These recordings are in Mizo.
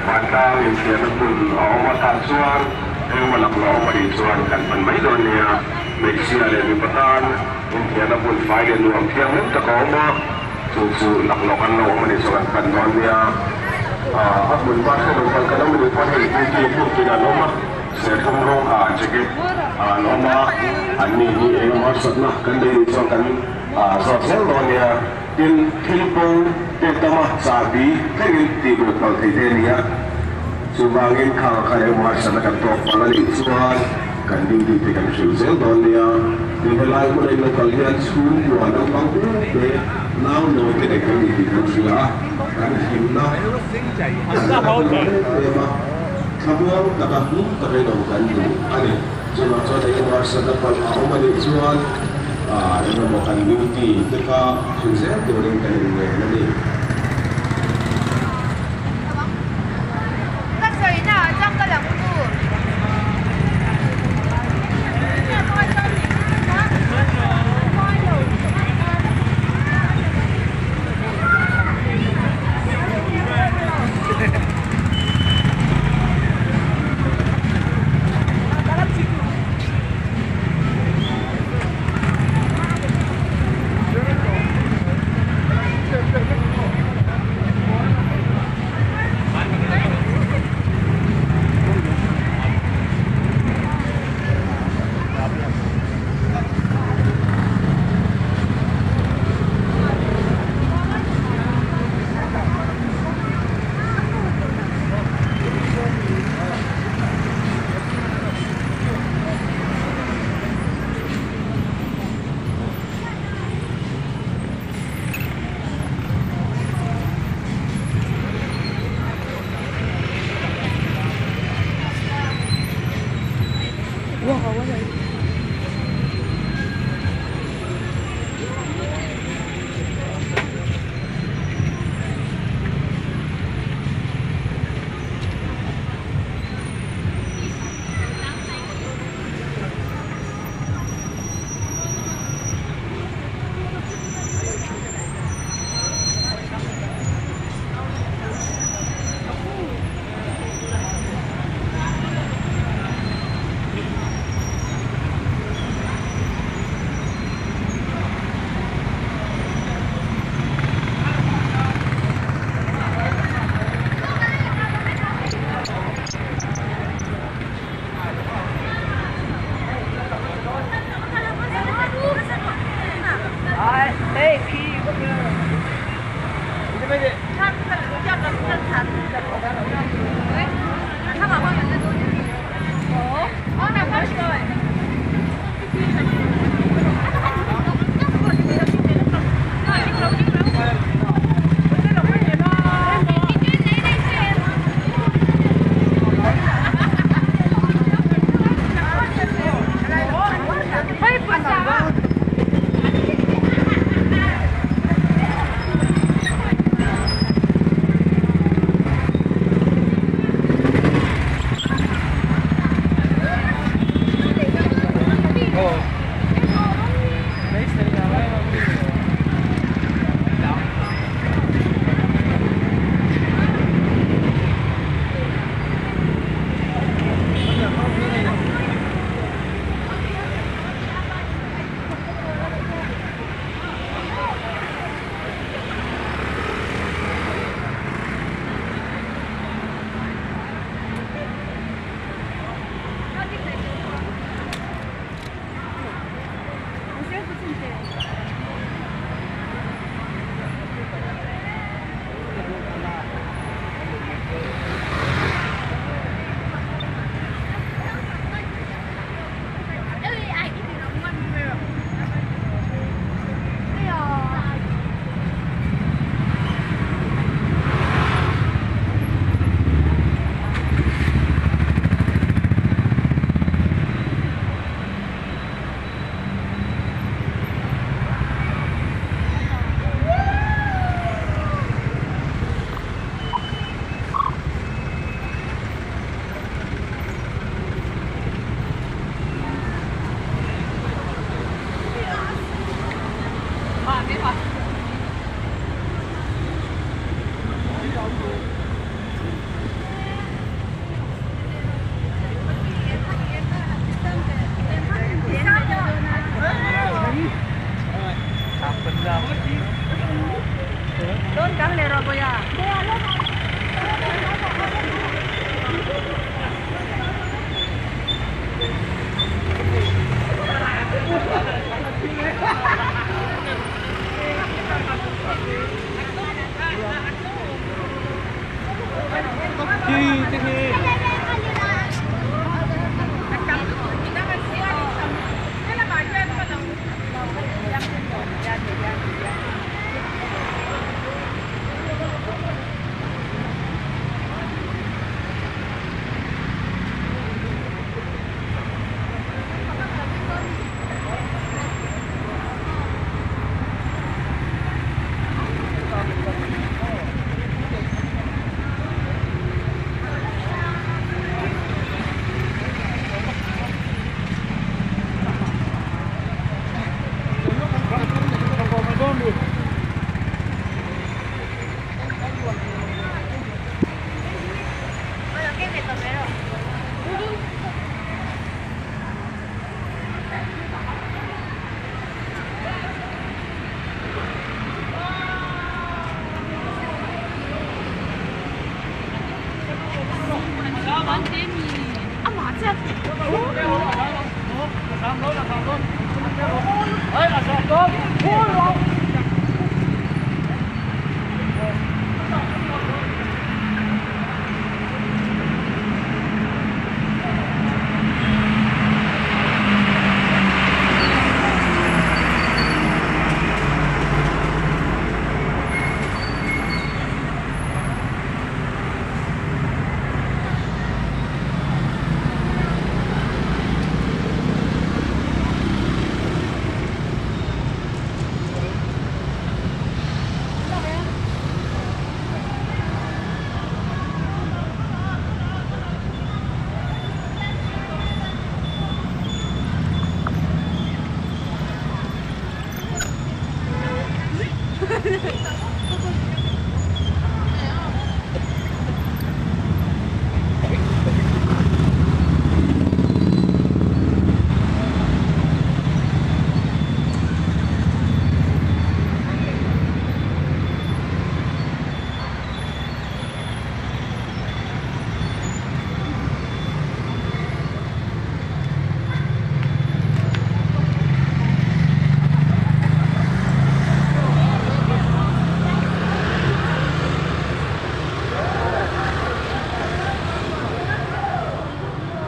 Vantlang infiamna hmun a awm a tah chuan engemaw laklawh awm a nih chuan kan pan mai dawn nia. Hmeichhia leh mipa tan infiamna hmun fai leh nuam thianghlim tak a awm a, chu chu laklawh kan lo awm a nih chuan kan pan dawn nia. A hmun hma hre lo pal kan awm a nih pawn hei duty hmun tin an awm a, serthlum rawng ha jacket an awm a, an ni hi engemaw harsatna kan nei nih chuan kan zawt zel dawn nia. Tin, thil bo te tama chahbi thlengin tih bo palh thei te a ni a, chuvangin khang kha leh harsatna kan tawk palh a nih chuan kan duty te kan hrilh zel dawn nia. Tin, helai hmuna in lo kal hian chhungkua naupang te te nau nawi te nei kan ni tih kan hria a, kan hlimna kan la hmu em em a, thlamuang taka hlim taka in awm kan duh a ni. Chuvang chuan eng emaw harsatna palh a awm a nih chuan eng emaw kan duty te kha hrilh zel turin kan inngen a ni. Ka sawina ah chuan ka lang u.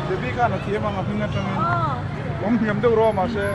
Debbie khan a thiam ang a hming atangin awm hniam deuh rawh mahse.